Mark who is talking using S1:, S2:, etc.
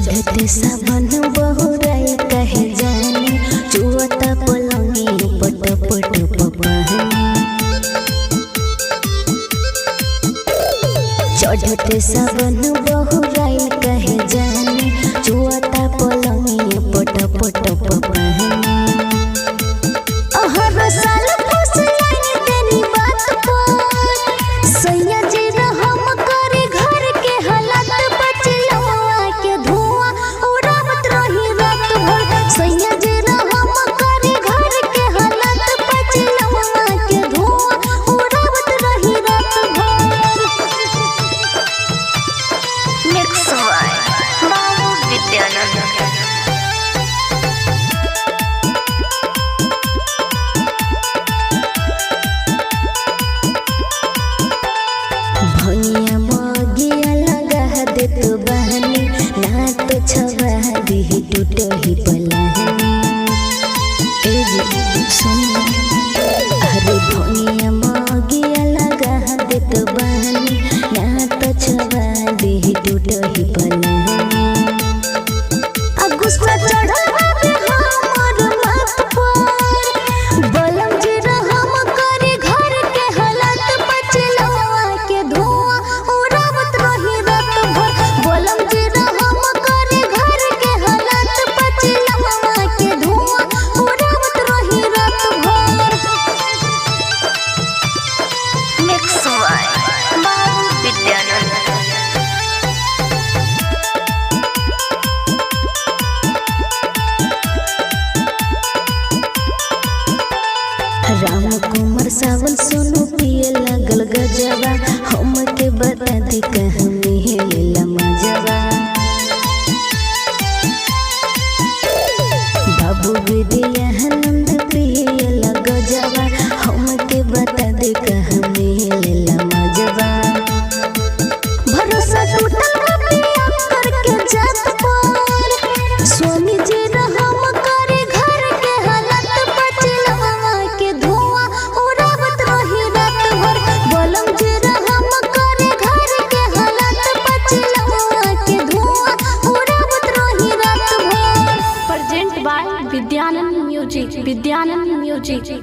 S1: चढ़ते सावन बहुराई कहे जाने, चुअता पलंगी पट पट पपहनी। चढ़ते सावन बहुराई कहे जाने, चुअता पलंगी पट पट पपहनी। हर साल फुसलाइन देनी बात पर, सैया जी रहम करे घर के हालत बचलवा के धुआं उड़ावत रही रात भर। सैया जी रहम करे घर के हालत बचलवा के धुआं उड़ावत रही रात भर।
S2: मिक्स बाय बाबू विद्यानंद।
S1: भैया मगिया लगा देत बहनी, ना तो छवा दिही टूट ही पलाहनी। ए जी सुन, अरे भैया मगिया लगा देत बहनी, ना तो छवा दिही टूट ही पलाहनी। आ गुस्सा चढ़ल बाबे हमर माथ पर, बलम जी रहम करे घर के हालत बचलवा के धुआं उड़ावत रही रात भर। बलम जी रहम करे घर के हालत बचलवा के धुआं उड़ावत रही रात भर।
S2: मिक्स बाय बाबू विद्यानंद।
S1: राम कुमार सावन सोनू पिए लागल गजवा, हमके बता दे कहाँ मिलेला मजवा। बाबू विद्यानंद पिए गजवा, हमके बता दे कहाँ मिलेला मजवा। भरोसा टूटल बा पिया करके जात पर, स्वामी जी रहम करे घर के हालत बचलवा के धुआं उड़ावत रही रात भर। बलम जी रहम करे घर के हालत बचलवा के धुआं उड़ावत रही रात भर।
S3: Present by Vidyanand music, Vidyanand music.